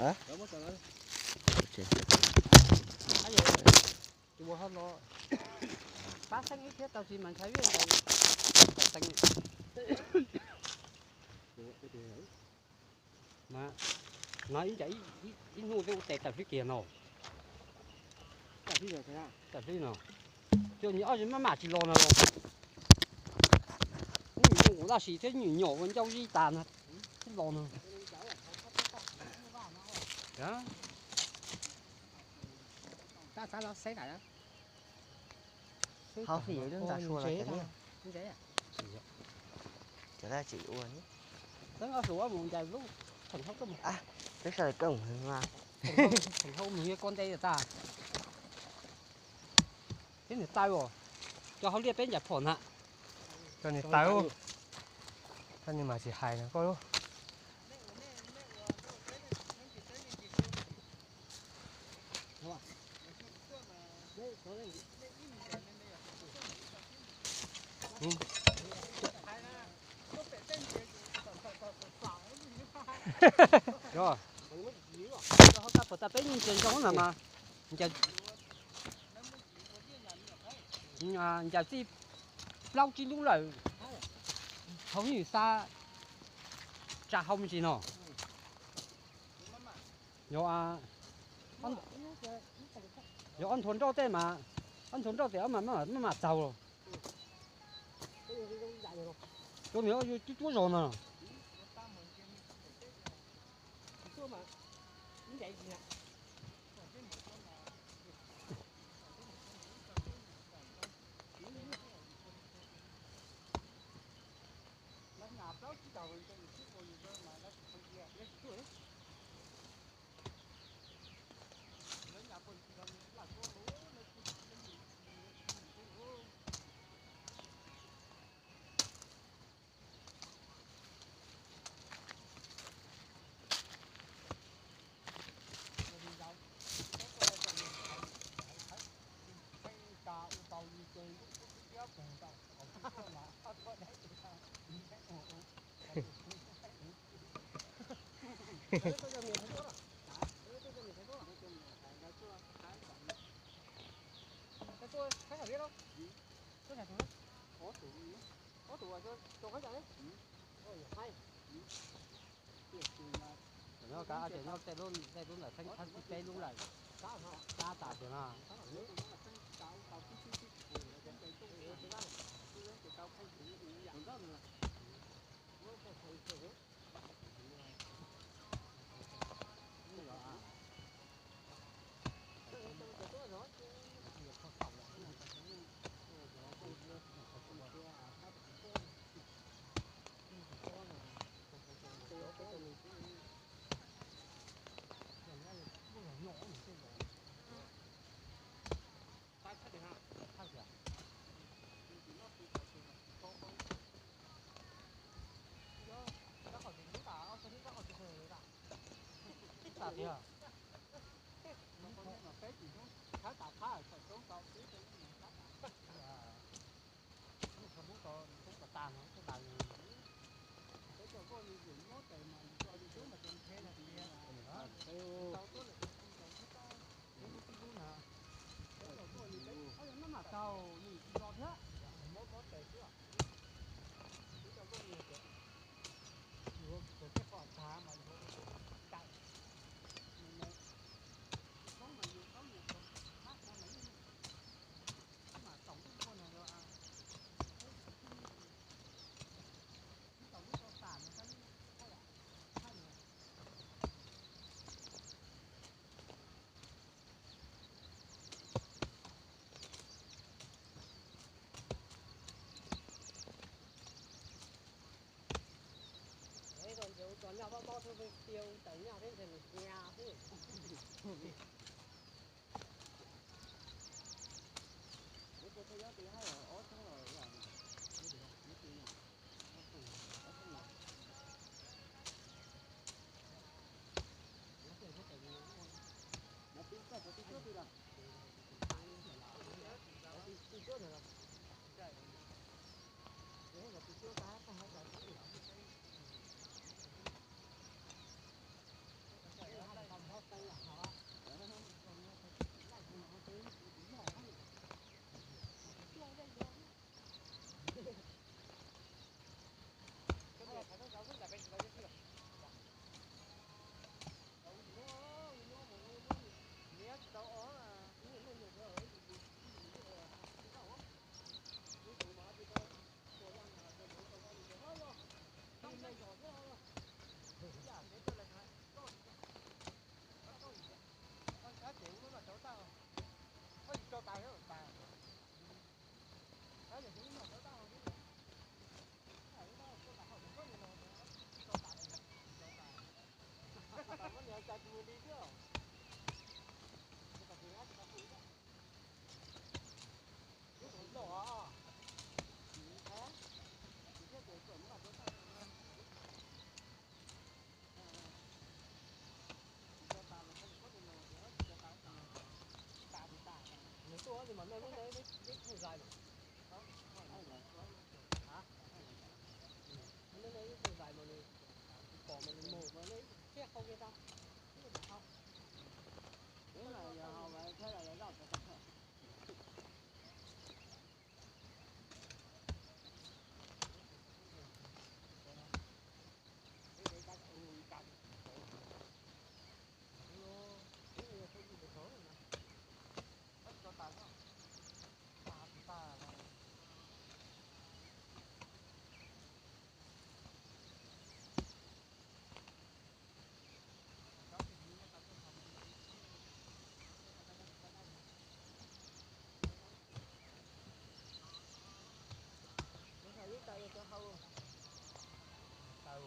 Pab xeeb ib thiab tau tsis mas ntshai vij ntawd. Mas no ib ncas ib hnub twb ua tes tawm hlib kiag no. Tawm hlib no. Cua nyi ob maj mam tsis los no los. Nyuam nyuam tab sis thiab nyuam nyuam ua ncauj zib tas no. Twb los no. Hov fij lub nta sua los cov niag. Cov tab tsis ua. Peb sawv daws koj mus mas. Koj nte tas. Peb niam taw os. Cov hauj liaj peb ncaim phom na. Cov niam taw. Koj niam mas tsis hais no koj. Peb ncaim zoo na mas. Ncaim txij plaub tsib lub lawm. Hauv nyuj xa tsa hau me ntsis no. Yog, yog ob nthuav nroj tej mas, ob nthuav nroj tej maj mam txaug. Cov niag yus cuab cuab zog no. Nyob kab ces nyob tej lub ntawm theeb thawb tib peb lub lawm, kab tas tiag no. Tso tas, tas. Tab yog ib no rov tau hauv xwb. Ib no tso tas hauv, kuv koj li no, tso tas, tso tas. Muab niag cai tus li thiab. Tso tas tus li, tso tas tus li. Lub tus loj os. Tus thiab tus txawm muab tas rau tas. Nws tuaj li mas nej lub neb lub tug zais mas. Neb neb lub tug zais mas nws pom mas nws mus mas neb thiaj hau kiag tau. Ib mam hau. Ib mam yog hau mas thiaj yog zaj. Lub hau ib tau cov hau. Tau.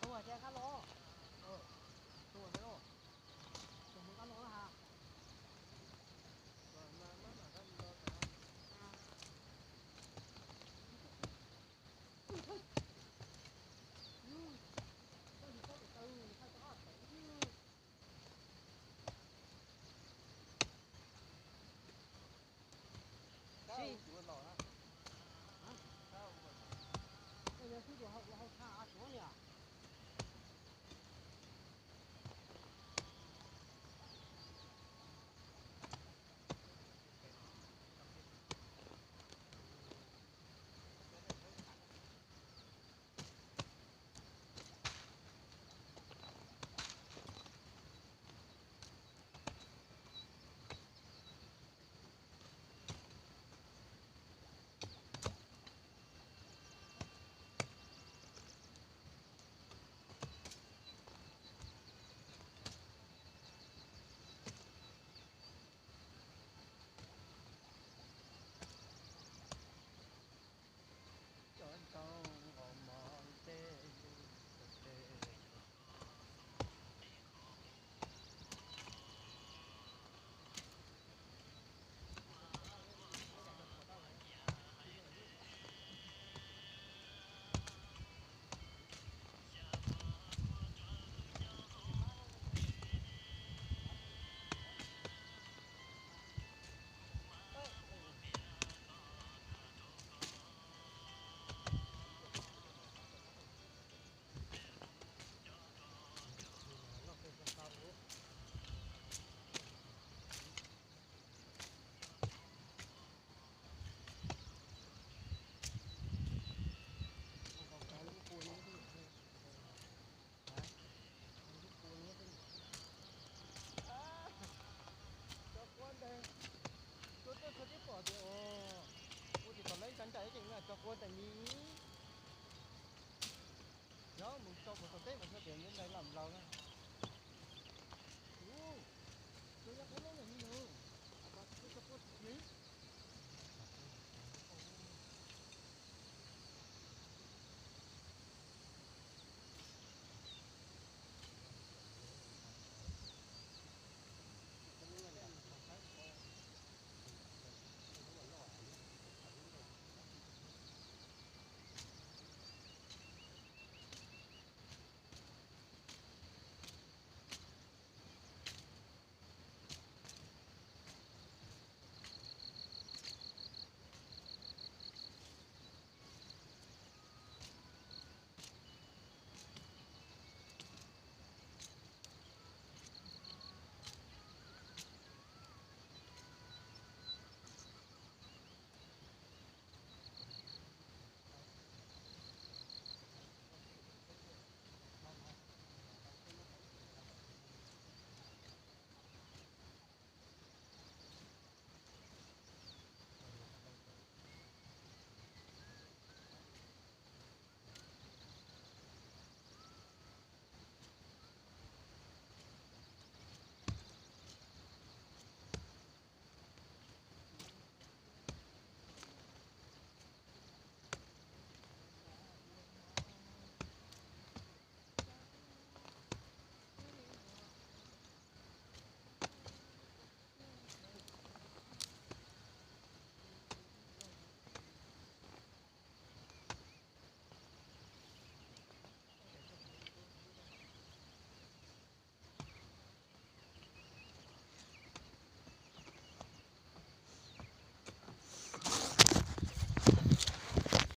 Tus hais tias qab los, tus hais tias, tus hais qab los na has. Sib, yog sib tus hau, ua hau tshaj av tsuav li as. Cov ntoo nqos mov tej tej. Cov quav ntawd, tuaj tuaj txog twb pom tias, ua tsis tau lawv ntsa nraim ib tseem na, cov quav ntawm ni. Yog mus tso puas tau teb mas xyov tias nyob nraim loj nplaus na.